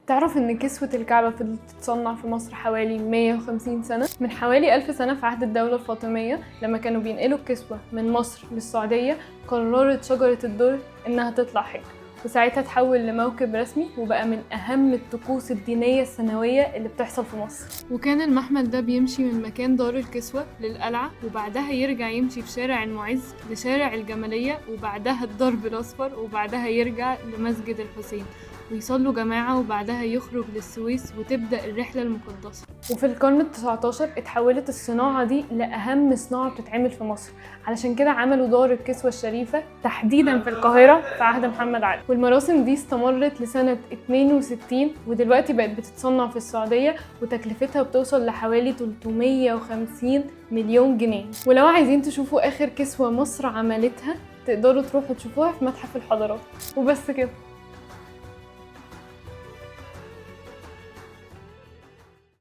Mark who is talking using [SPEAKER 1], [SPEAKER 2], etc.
[SPEAKER 1] تعرف ان كسوة الكعبة فضلت تتصنع في مصر حوالي 150 سنة؟ من حوالي 1000 سنة في عهد الدولة الفاطمية لما كانوا بينقلوا الكسوة من مصر للسعودية، قررت شجرة الدر انها تطلع حج، وساعتها تحول لموكب رسمي وبقى من أهم الطقوس الدينية السنوية اللي بتحصل في مصر. وكان المحمل ده بيمشي من مكان دار الكسوة للقلعة، وبعدها يرجع يمشي في شارع المعز لشارع الجمالية، وبعدها الدرب الأصفر، وبعدها يرجع لمسجد الحسين ويصلوا جماعة، وبعدها يخرج للسويس وتبدأ الرحلة المقدسة. وفي القرن ال19 اتحولت الصناعة دي لأهم صناعة بتتعمل في مصر، علشان كده عملوا دار الكسوة الشريفة تحديدا في القاهرة في عهد محمد علي. والمراسم دي استمرت لسنة 62، ودلوقتي بقت بتتصنع في السعودية، وتكلفتها بتوصل لحوالي 350 مليون جنيه. ولو عايزين تشوفوا آخر كسوة مصر عملتها تقدروا تروحوا تشوفوها في متحف الحضارات. وبس كده.